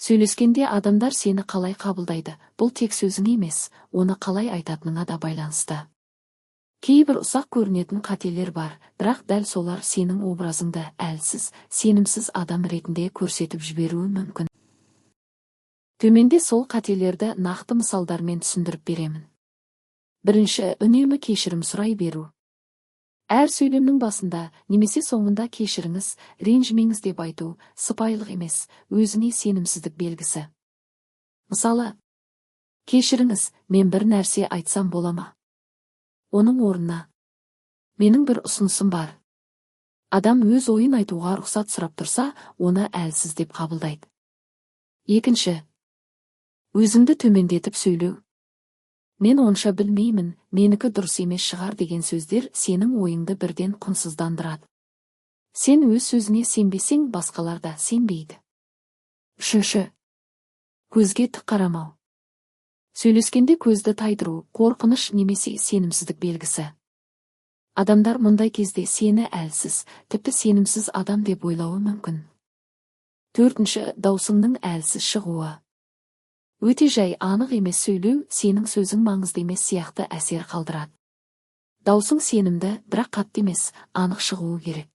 Сөйлескенде адамдар сені қалай қабылдайды, бұл тек сөзің емес, оны қалай айтатыныңа да байланысты. Кейбір ұсақ көрінетін қателер бар, бірақ дәл солар сенің образыңды әлсіз, сенімсіз адам ретінде көрсетіп жіберуі мүмкін. Төменде сол қателерді нақты мысалдармен түсіндіріп беремін. Бірінші, үнемі кешірім сұрай беру. Әр сөйлемнің басында немесе соңында «кешіріңіз», «ренжімеңіз» деп айту сыпайылық емес, өзіңе сенімсіздік белгісі. Мысалы, «Кешіріңіз, мен бір нәрсе айтсам бола ма?» Оның орнына: «Менің бір ұсынысым бар». Адам өз ойын айтуға рұқсат сұрап тұрса, оны әлсіз деп қабылдайды. Екінші, өзіңді төмендетіп сөйлеу. «Мен онша білмеймін», «Менікі дұрыс емес шығар» деген сөздер сенің ойыңды бірден құнсыздандырады. Сен өз сөзіңе сенбесең, басқалар да сенбейді. Үшінші, көзге тік қарамау. Сөйлескенде көзді тайдыру қорқыныш немесе сенімсіздік белгісі. Адамдар мұндай кезде сені әлсіз, тіпті сенімсіз адам деп ойлауы мүмкін. Төртінші, даусыңның әлсіз шығуы. Өте жай, анық емес сөйлеу сенің сөзің маңызды емес сияқты әсер қалдырады. Даусың сенімді, бірақ қатты емес, анық шығуы керек.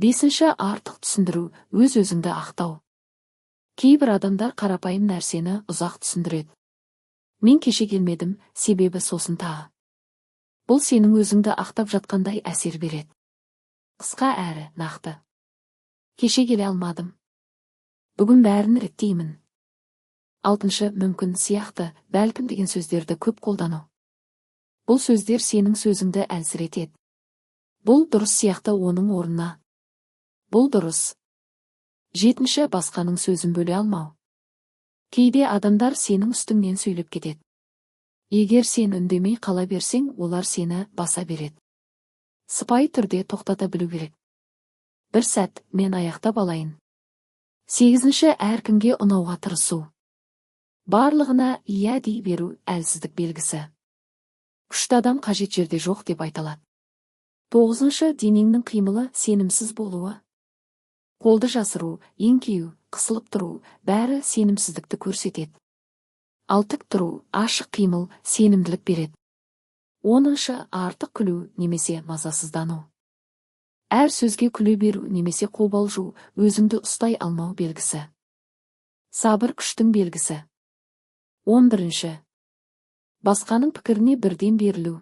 Бесінші, артық түсіндіру, өз өзіңді ақтау. Кейбір адамдар қарапайым нәрсені ұзақ түсіндіреді. «Мен кеше келмедім, себебі…» Сосын тағы. Бұл сенің өзіңді ақтап жатқандай әсер береді. Қысқа әрі нақты: «Кеше келе алмадым, бүгін бәрін реттеймін». Алтыншы, «мүмкін», «сияқты», «бәлкім» деген сөздерді көп қолдану. Бұл сөздер сенің сөзіңді әлсіретеді. «Бұл дұрыс сияқты» оның орнына: «Бұл дұрыс». Жетінші, басқаның сөзін бөле алмау. Кейде адамдар сенің үстіңнен сөйлеп кетеді. Егер сен үндемей қала берсең, олар сені баса береді. Сыпайы түрде тоқтата білу керек: «Бір сәт, мен аяқтап алайын». Сегізінші, әркімге ұнауға тырысу. Барлығына «иә» дей беру әлсіздік белгісі. Күшті адам қажет жерде «жоқ» деп айта алады. Тоғызыншы, денеңнің қимылы сенімсіз болуы. Қолды жасыру, еңкею, қысылып тұру — бәрі сенімсіздікті көрсетеді. Ал тік тұру, ашық қимыл сенімділік береді. 10-шы, артық күлу немесе мазасыздану. Әр сөзге күле беру немесе қобалжу — өзіңді ұстай алмау белгісі. Сабыр — күштің белгісі. 11-ші, басқаның пікіріне бірден берілу.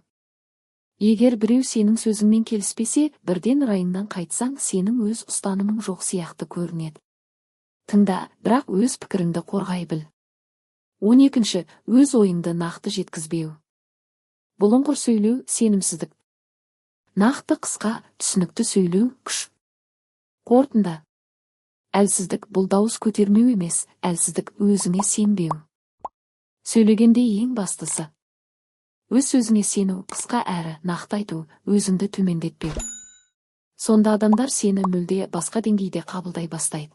Егер біреу сенің сөзіңмен келіспесе, бірден райыңнан қайтсаң, сенің өз ұстанымың жоқ сияқты көрінеді. Тыңда, бірақ өз пікіріңді қорғай біл. 12-ші, өз ойыңды нақты жеткізбеу. Бұлыңғыр сөйлеу — сенімсіздік. Нақты, қысқа, түсінікті сөйлеу — күш. Қорытынды: әлсіздік — бұл дауыс көтермеу емес, әлсіздік — өзіңе сенбеу. Сөйлегенде ең бастысы — өз сөзіңе сену, қысқа әрі нақты айту, өзіңді төмендетпеу. Сонда адамдар сені мүлде басқа деңгейде қабылдай бастайды.